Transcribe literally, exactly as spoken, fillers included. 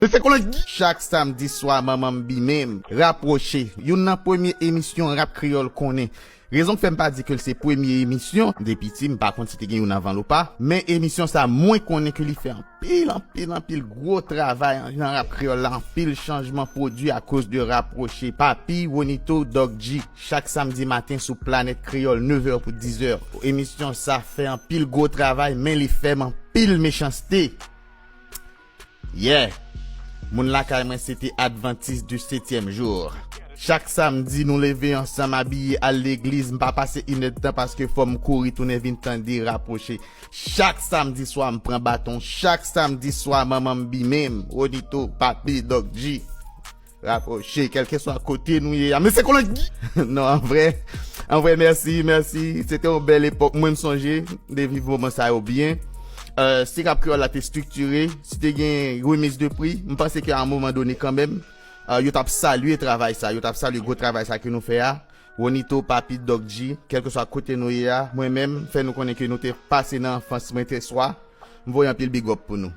Mesye Kolongi. Chak samdi swa, Manman M B menm, Rapwoche, youn nan premye emisyon rap kreyòl konnen. Rezon k fè m pa di ke l se premye emisyon, depi piti, m pa konn si te gen youn anvan l ou pa, men emisyon sa, mwen konnen ke li fè anpil, anpil, anpil gwo travay nan rap kreyòl la, anpil chanjman pwodui akoz de Rapwoche, Papi, Wonito, Doc G, chak samdi maten sou Planèt Kreyòl, nevè pou dizè. Emisyon sa fè anpil gwo travay, men li fè m anpil mechanste. Yeah! Moun lakay mwen se te Adventiste du septième jour. Chak samdi, nou leve ansanm, abiye, al legliz. M pa pase inèdtan paske fò m kouri tounen vin tande Rapwoche. Chak samdi swa, m pran baton. Chak samdi swa, Manman M B menm, Wonito, Papi, Doc G, Rapwoche, kèlkeswa kote nou ye a. Mesye Kolongi. Non, an vrè, an vrè, mèsi, mèsi. Se te yon bèl epòk. Mwen, m sonje de viv moman sa yo byen. Euh, si rap kreyòl la te estriktire, si te gen remise de prix, m panse ke a yon moman done kanmenm, euh, yo t ap salye travay sa, yo t ap salye gwo travay sa ke nou fè a. Wonito, Papi, Doc G, kèlkeswa kote nou ye a, mwen menm, fè nou konnen ke nou te pase nan anfans mwen te swa. M voye anpil big up pou nou.